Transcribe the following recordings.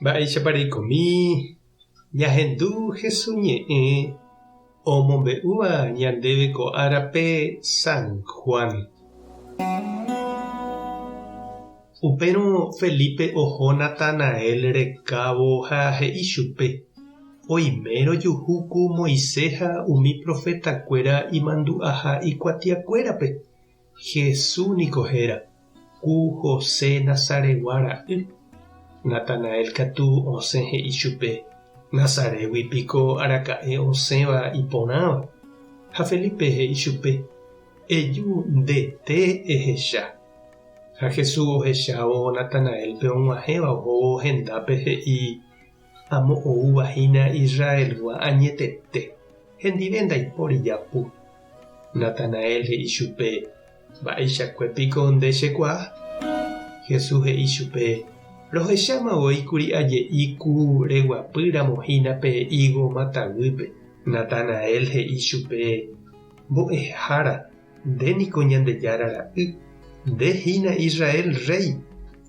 Mba'éichapa reikomi ñahendu Hesu ñe'ẽ omombe'úva ñandéve ko árape San Juan. Upérõ Felipe oho Natanael rekávo ha he'i chupe, Oime rojuhu ku Moisés ha umi profetakuéra imandu'aha ikuatiakuérape, Jesús niko héra, ku José Nazaretgua ra'y. Natanael katu osẽ he'i chupe, Nazarétgui piko araka'e osẽva iporãva? Ha Felipe he'i chupe, Eju ndete ehecha. Ha Jesús ohechávo Natanaélpe og̃uahẽva ohóvo hendápe he'i, Amo oúva hína Israelgua añetete, hendive ndaipóri japu. Natanael he'i chupe, Mba'eichakue piko nde chekuaa? Jesús he'i chupe, Rohecháma voi kuri aje'i ku reguapy ramo hína pe ígo mata guýpe. Natanael he'i chupe, Mbo'ehára, nde niko Ñandejára Ra'y, nde hína Israel Rréi.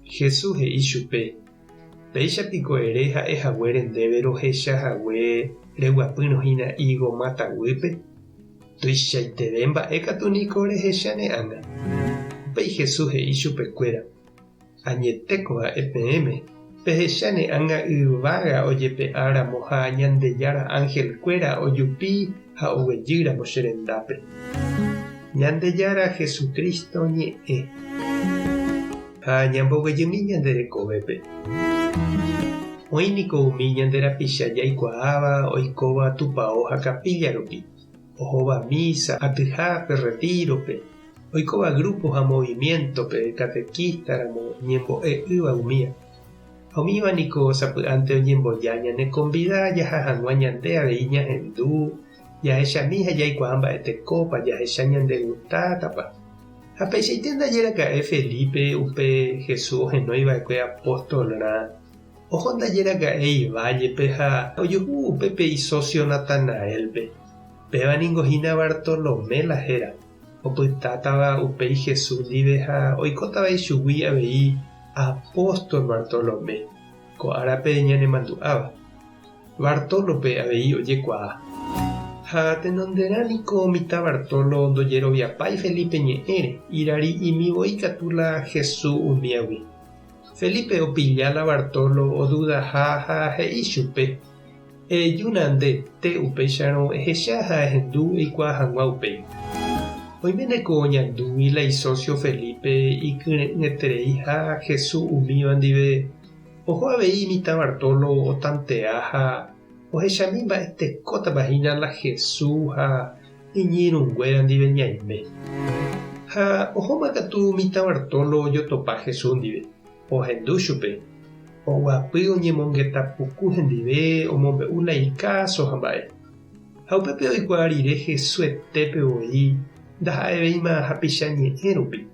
Jesús he'i chupe, Péicha piko ere ha'e haguére ndéve rohecha hague reguapýrõ hína ígo máta guýpe? Tuichaiteve mba'e katu niko rehecha ne ág̃a. Upéi Jesús he'i chupekuéra, Añetéko ha'e peẽme, pehecha ne ág̃a yvága ojepe'a ramo ha Ñandejára ánhelkuéra ojupi ha oguejy ramo che rendápe. Ñandejára Jesucristo ñe'ẽ. Ha ñamboguejymi ñande rekovépe. Oĩ niko umi ñande rapicha jaikuaáva oikóva tupao ha capilla rupi, ohóva misa, atyhápe, retiro-pe, oikóva grupo ha movimiento-pe, catequista ramo, ñembo'e'ỹva umía. Ha umíva niko sapy'ánte oñemboja ñane konvida jaha hag̃ua ñande avei ñahendu, jahechami ha jaikuaa mba'etekópa, jahecha ñandegustátapa. Ha peichaite ndaje raka'e Felipe upe Jesús ohenói va'ekue apóstolrã, oho ndaje raka'e ivállepe ha ojuhu upépe isósio Natanaélpe. Péva ningo hína Bartolomé la héra, opytátava upéi Jesús ndive ha oikótava ichugui avei apóstol Bartolomé, ko árape ñanemandu'áva. Bartólope avei ojekuaa. Ha tenonderã niko mitã Bartolo ndojeroviapái Felipe ñe'ẽre, irari'imi voi katu la Jesús umíagui. Felipe opilla la Bartolo odudaha ha he'i chupe, Ejúna ndete upéicharõ ehecha ha ehendu eikuaa hag̃ua upéi. Oiméne ko oñandúgui la isósio Felipe ikyre'ỹetereiha Jesús umíva ndive Oho avei mitã Bartolo otantea ha ohechami mba'etekótapa hína la Jesús ha iñirũnguéra ndive ñaime. Ha ohóma katu mitã Bartolo ojotopa Jesús ndive, ohendu chupe, oguapy oñemongeta puku hendive omombe'u la ikáso ha mba'e. Ha upépe oikuaa rire Jesuetépe voi ndaha'evéima hapicha ñe'ẽ rupi.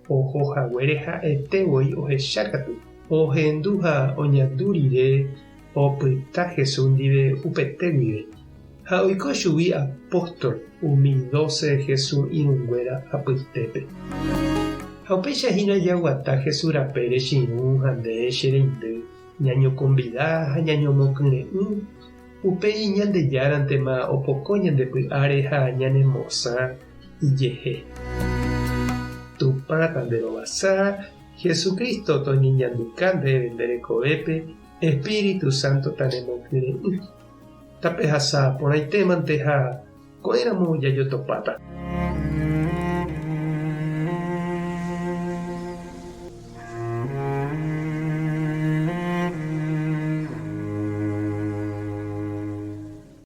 Oho haguére ha'ete voi ohecha katu. Ohendu ha oñandu rire opyta Jesús ndive upete guive, ha oiko chugui apóstol umi dóse Jesús irũnguéra apytépe. Ha upéicha hína jaguata Jesús rapére che irũ ha nde che reindy, ñañokonvida ha ñañomokyre'ỹ, upéi Ñandejárantema opoko ñande py'áre ha ñanemosã ijehe. Tupã tanderovasa, Jesucristo toñeñanduka ndéve nde rekovépe, Espíritu Santo tanemokyre'ỹ. Tapehasa porãitémante ha ko'ẽramo jajotopáta.